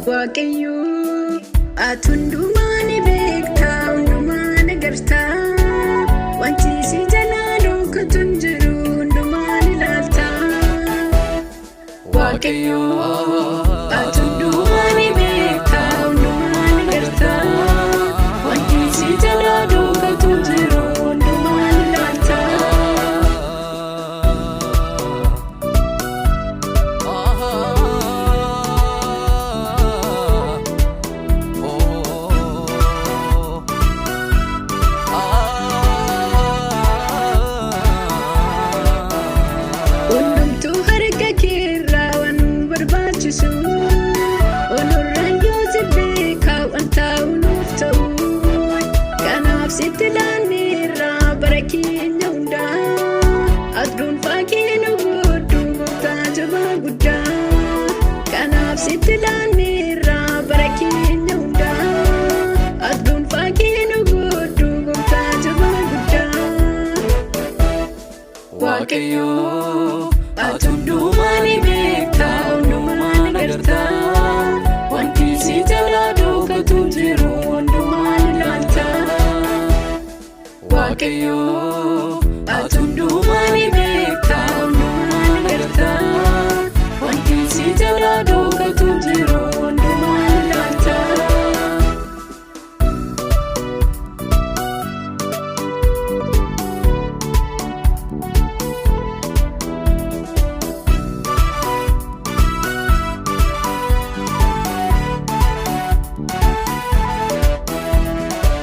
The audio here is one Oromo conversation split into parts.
Waaqayyoo ati hundumaa ni beektaa, hundumaa ni agartaa. Wanti si jalaa dhokatu hin jiru, hundumaa ni ilaaltaa. Waaqayyoo ati hundumaa ni beektaa, hundumaa ni agartaa. Wanti si jalaa dhokatu hin jiru, hundumaa ni ilaaltaa. Hundumtuu harka keerraa waan nu barbaachisu. Olorraan yoo si beekaa waan taa'u nuuf ta'u. Kanaaf sitti laanneerraa bara keenya hundaa. As dhuunfaa kee nu godhu, gooftaa jabaa guddaa. Kanaaf sitti laanneerraa bara keenya hundaa. As dhuunfaa kee nu godhu, gooftaa jabaa guddaa. Waaqayyoo ati hundumaa ni beektaa, hundumaa ni agartaa. Wanti si jalaa dhokatu hin jiru, hundumaa ni ilaaltaa. Waaqayyoo ati hundumaa ni beektaa, hundumaa ni agartaa. Wanti si jalaa dhokatu hin jiru, hundumaa ni ilaaltaa.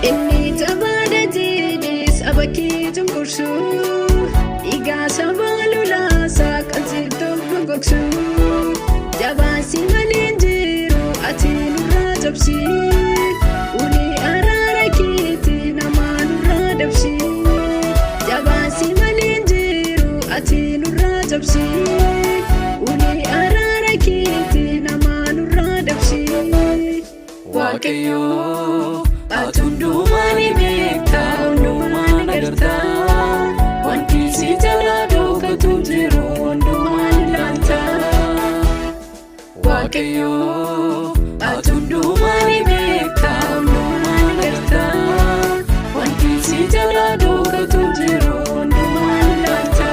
Inni taphaadha jedhee saba kee cunqursu, dhiigaa saba lolaasaa qajeeltoof gogogsu. Jabaasi malee hin jiru, ati nurraa cabsi. Ulee araara keetii namaa nurraa dabsi. Jabaasi malee hin jiru, ati nurraa cabsi. Ulee araara keetii namaa nurraa dabsi. Waaqayyoo ati hundumaa ni beektaa, hundumaa ni agartaa. Wanti si jalaa dhokatu hin jiru, hundumaa ni ilaaltaa. Waaqayyoo ati hundumaa ni beektaa, hundumaa ni agartaa. Wanti si jalaa dhokatu hin jiru, hundumaa ni ilaaltaa.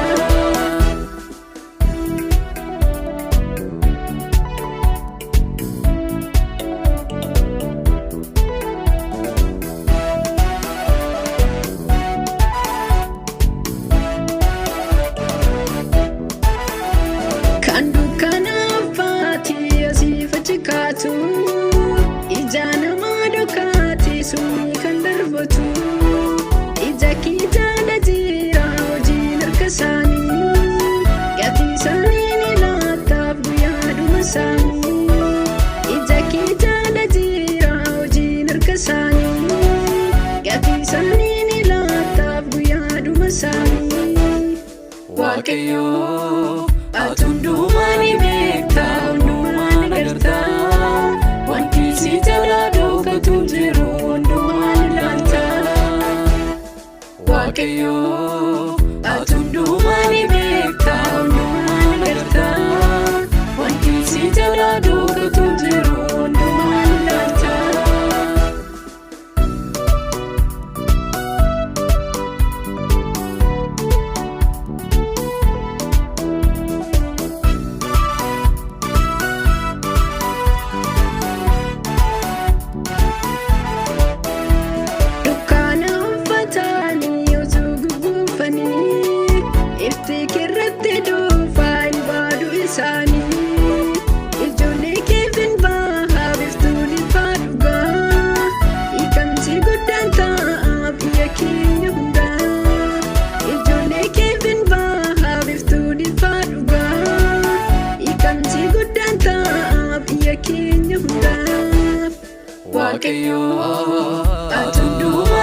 Kan dukkana faati asii fachi kaatu, ija namaa dhokaati summii kan darbatu. Ija kiitaadha jira hojiin harka isaanii, gatii isaanii ni laataaf guyyaa dhuma isaanii. Ija kiitaadha jira hojiin harka isaanii, gatii isaanii ni laataaf guyyaa dhuma isaanii. Waaqayyoo ati hundumaa ni beektaa, hundumaa ni agartaa. Wanti si jalaa dhokatu hin jiru, hundumaa ni ilaaltaa. Waaqayyoo ati hundumaa ni beektaa, hundumaa ni agartaa. Wanti si jalaa dhokatu hin jiru, hundumaa ni ilaaltaa. Dukkaana uffatanii osoo gugguufanii, ifti kirratti dhuunfaa hin baadu isaanii. Ijoollee keefin bahaa biftuun ifaa dhugaa, hiikamsi guddaan ta'a biyya keenya hundaa. Ijoollee keefin bahaa biftuun ifaa dhugaa, hiikamsi guddaan ta'a biyya keenya hundaaf. Waaqayyoo ati hundumaa